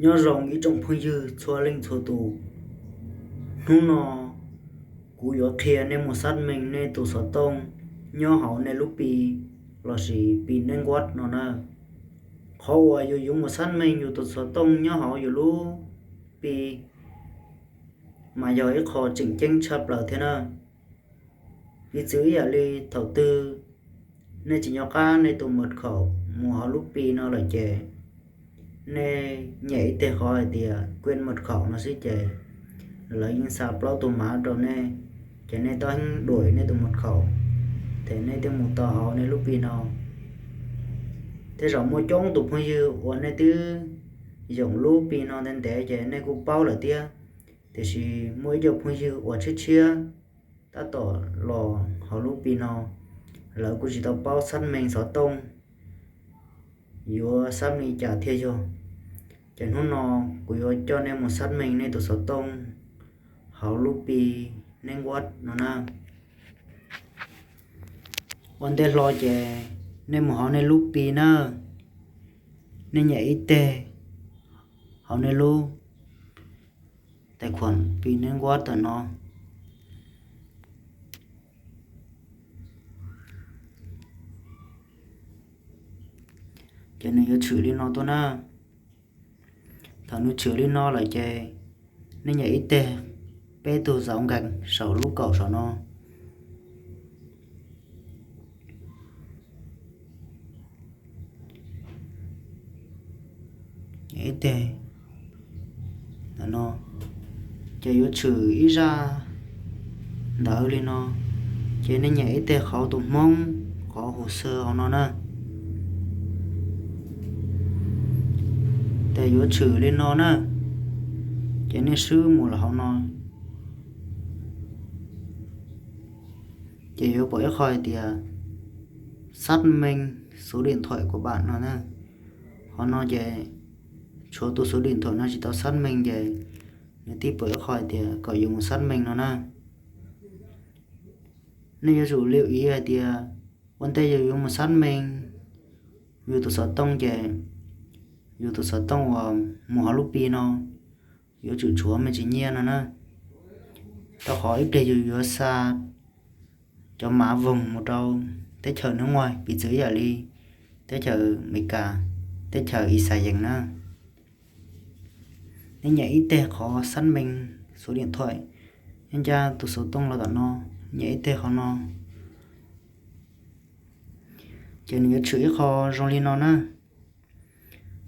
Nyob zoo ib tsoom phooj ywg txhua leej txhua tus. Hnub no kuv yuav qhia nej mus xab meej nej tus xov tooj nyob hauv nej lub Pi lossis Pi Network no na. Qhov uas yus yuav mus xab meej yus tus xov tooj nyob hauv yus lub Pi mas yog ib qho tseem ceeb tshaj plaws thiab na. Piv txwv ib yam li thaum twg nej tsis nco qab nej tus mật khẩu mus hauv lub Pi no lawm ces nej nyem ib teg qhov hais tias quên mật khẩu no xwb ces lawv yeej xa plaub tug mav rau nej, ces nej tab đuổi nej tus mật khẩu, ces nej thiaj mus tau hauv nej lub Pi no. Tej zaum muaj coob tus phooj ywg uas nej twb yoom lub Pi no ntev ntev ces nej kuj paub lawm thiab, tiam sis muaj ib co phooj ywg uas tshiab tshiab tab tom los hauv lub Pi no, lawv kuj tsis tau paub xab meej xov tooj yuav xab meej li cas thiaj yog. Ces hnub no kuv yuav coj nej mus xab meej nej tus xov tooj hauv lub Pi Network no na. Ua ntej hlo ces nej mus hauv nej lub Pi na, nej nyem ib teg hauv nej lub tài khoản Pi Network ntawm no. Ces nws yuav tshwm li no tuaj na. Thaum nws tshwm li no lawm ces nej nyem ib teg peb tug dấu gạch saum lub kaum saum no. Nyem ib teg ntawm no, ces yuav tshwm ib zaj ntawv li no, ces nej nyem ib teg qhov tus Hmoob qhov hồ sơ hauv no na. Ces yuav tshwm li no na, ces nej swb mus lawm hauv no. Ces yuav pom ib qho hais tias xác minh số điện thoại của bạn no na. Qhov no ces tshuav tus số điện thoại no tsis tau xác minh ces nws thiaj pom ib qho hais tias kom yus mus xác minh no na. Nej yuav tsum lưu ý hais tias ua ntej yus yuav mus xác minh yus tus xov tooj ces yus tus xov tooj uas mus hauv lub Pi no yuav tsum tshuav me ntsis nyiaj no na, rau qhov ib pliag yus yuav xa cov mav voog mus rau teb chaws nước ngoài, piv txwv ib yam li teb chaws Amelikas, teb chaws Israel na. Nej nyem ib teg qhov xác minh số điện thoại, nyob ncaj tus xov tooj los tom no, nyem ib teg qhov no. Ces nws yuav tshwm ib qho zoo li no na.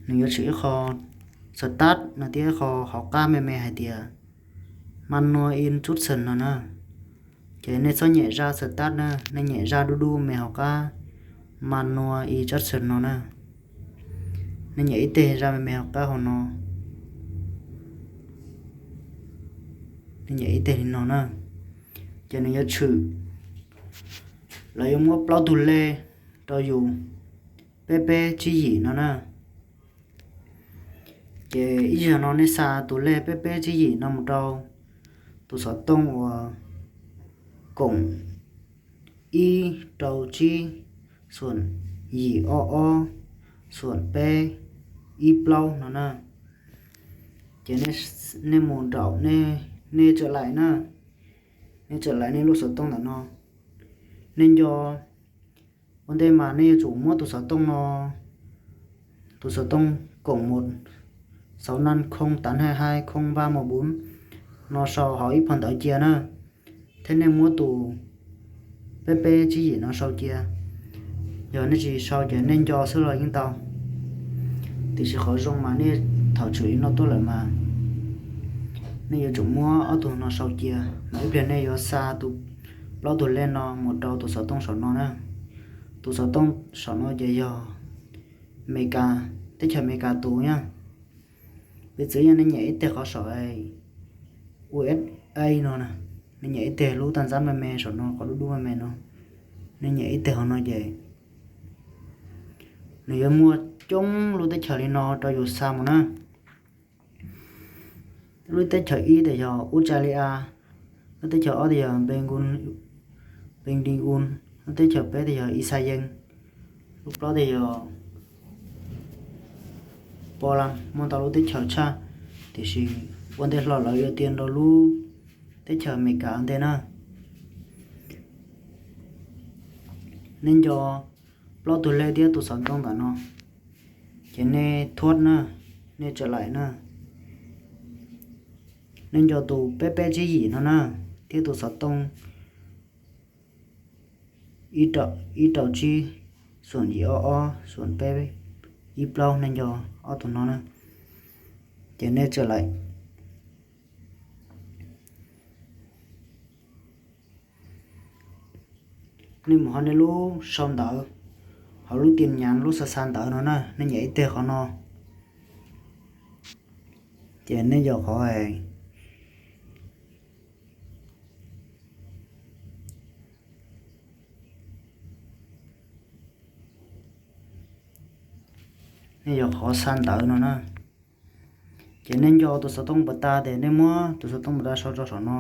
Nws yuav tshwm ib qho start no thiab ib qho hauv qab me me hais tias mano in cub xees no na. Ces nej txhob nyem zaj start na, nej nyem zaj dub dub me hauv qab mano in cub xees no na. Nej nyem ib teg zaj me me hauv qab hauv no. Nej nyem ib teg li no na. Ces nws yuav tshwm, lawv yuav muab plaub tug lej rau yus peb peb tsib yim no na. Ces ib zaug no nej xa tus lej peb peb tsib yim no mus rau tus xov tooj uas koom ib rau tsib xuam yim ob ob xuam peb ib plaub no na. Ces nej mus nraum nej tsa lais na, nej tsa lais nej lub xov tooj ntawm no. Nej nco ua ntej mas nej yuav tsum muab tus xov tooj no, tus xov tooj koom mus sáu năm không tám hai hai không ba một bốn no sau hauv ib phau ntawv cia na, thiab nej muab tus peb peb tsib yim no sau cia. Yog nej tsis sau ces nej nco xwb los yeej tau, tiam sis qhov zoo mas nej thaum tshwm li no tuaj lawm mas nej yuav tsum muab ob tug no sau cia, mas ib pliag nej yuav xa tus plaub tug lej no mus rau tus xov tooj saum no na. Tus xov tooj saum no ces yog Amelikas, teb chaws Amelikas tus na. Piv txwv yog nej nyem ib teg qhov saum USA no na, nej nyem ib teg lub tag ntxab me me saum no, qhov dub dub me me no, nej nyem ib teg qhov no ces nws yuav muaj coob lub teb chaws li no rau yus xa mus na. Lub teb chaws ib tes yog Australia, lub teb chaws ob tes yog Penguin, Penguin, lub teb chaws peb tes yog Israel, lub plaub tes yog Poland muaj ntau lub teb chaws tshaj, tiam sis ua ntej hlo lawv yuav tiav rau lub teb chaws Amelikas ua ntej na. Nej nco plaub tug lej thiab tus xov tooj ntawm no, ces nej thuab na, nej tsa laim na. Nej nco tus peb peb tsib yim no na, thiab tus xov tooj ib rau tsib xoom yim ob ob xoom peb ib plaub, nej nco ob tug no na, ces nej tsa laim. Nej mus hauv nej lub sau ntawv, hauv lub tin nhắn lub xa xa ntawv no na, nej nyem ib teg qhov no, ces nej nco qhov nej yog qhov xa ntawv no na. Ces nej nco tus xov tooj puas tas ces nej muab tus xov tooj puas tas sau rau saum no.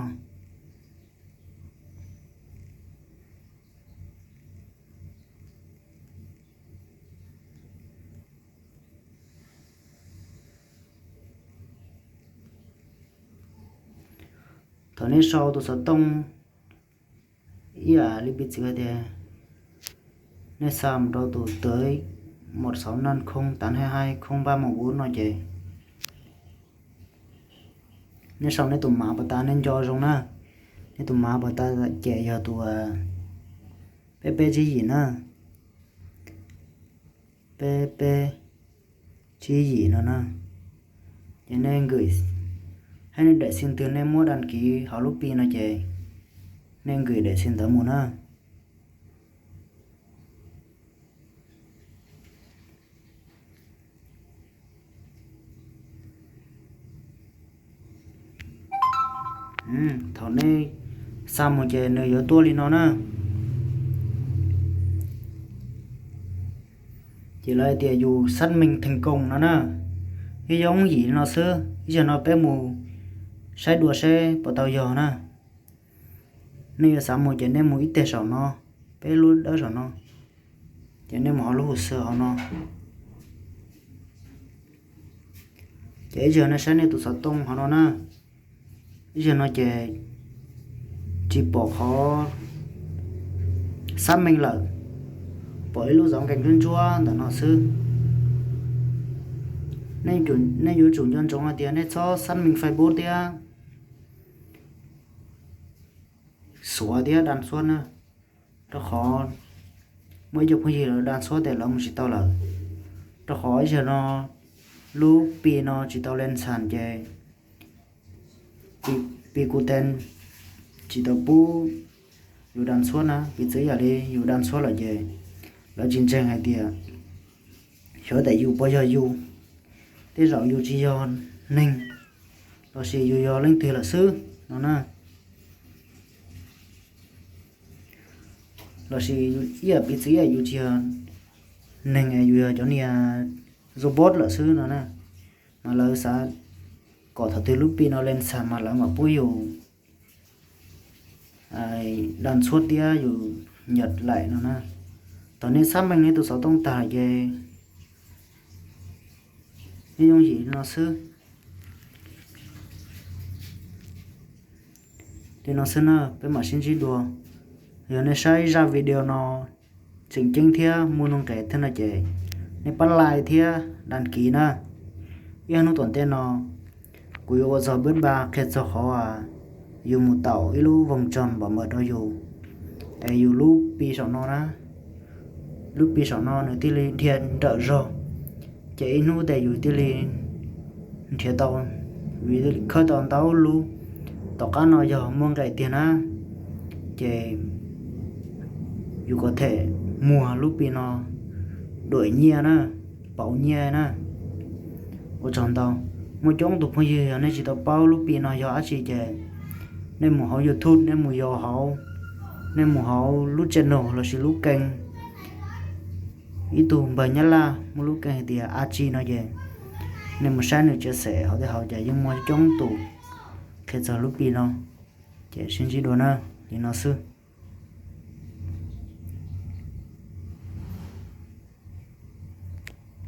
Thaum nej sau tus xov tooj ib yam li piv txwv tias nej xa mus rau tus tới một sáu năm không tám hai hai không ba một bốn no ces nej sau nej tus mav puas tas nej nco zoo na. Nej tus mav puas tas ces yog tus peb peb tsib yim na, peb peb tsib yim no na. Ces nej nkws, hab nej daim xim twg nej muab đăng ký hauv lub Pi no ces nej nkws daim xim ntawd mus na. Thaum nej xa mus ces nws yuav tuaj li no na. Ces lawv hais tias yus xác minh thành công no na. Ib yoob yim li no xwb, ib zaug no peb mus saib dua seb puas tau yog na. Nej yuav xav mus ces nej mus ib teg saum no, peb lub dawb saum no, ces nej mus hauv lub hồ sơ hauv no. Ces ib zaug nej saib nej tus xov tooj hauv no na, ib zaug no ces tsis pom qhov xác minh lawm, pom ib lub dấu gạch ntsuab ntsuab ntawm no xwb. Nej yuav tsum nco ntsoov hais tias nej txhob xác minh Facebook thiab xuav thiab đăng xuất na, rau qhov muaj ib co phooj ywg lawv đăng xuất tias lawv mus tsis tau lawm, rau qhov ib zaug no lub Pi no tsis tau lên sàn ces Pi, Pi Quten tsis tau pub yus đăng xuất na, piv txwv yam li yus đăng xuất lawm ces lawv tsis ntseeg hais tias xyov tias yus puas yog yus, tej zaum yus tsis yog neeg, lossis yus yog leej twg lawm xwb no na. Lossis ib yam piv txwv yam yus tsis yog neeg, yus yog cov niag robot lawm xwb no na, mas lawv xav kom thaum twg lub Pi no lên sàn mas lawv mam pub yus đăng xuất thiab yus nhập lại no na. Thaum nej xác minh nej tus xov tooj tag ces nej yooj yim no xwb. Li no xwb na, peb mam sib ntsib dua. Yog nej saib zaj video no tseem ceeb thiab muaj nuj nqis thiab no ces nej pab like thiab đăng ký na. Ib hnub tom ntej no kuv yuav ua txog bếp ba qhia txog qhov yus mus taus ib lub vòng tròn bảo mật rau yus, es yus lub Pi saum no na, lub Pi saum no nws thiaj li dhia nrawm zog, ces ib hnub tes yus thiaj li nrhiav tau, khawb tau ntau lub. Tom qab no yog muaj nqis tiag na, ces yus có thể muag lub Pi no đuổi nyiaj na, pauv nyiaj na. Ua tsaug ntau. Muaj coob tus phooj ywg yog nej tsis tau paub lub Pi no yog dab tsi ces nej mus hauv YouTube, nej mus yos hauv, nej mus hauv lub channel lossis lub kênh, ib tug npawg Nyab Laj muaj lub kênh hais tias A Tsi no ces nej mus saib nws chia sẻ hauv tej hauv ces yeej muaj coob tus qhia txog lub Pi no. Ces sib ntsib dua na, li no xwb.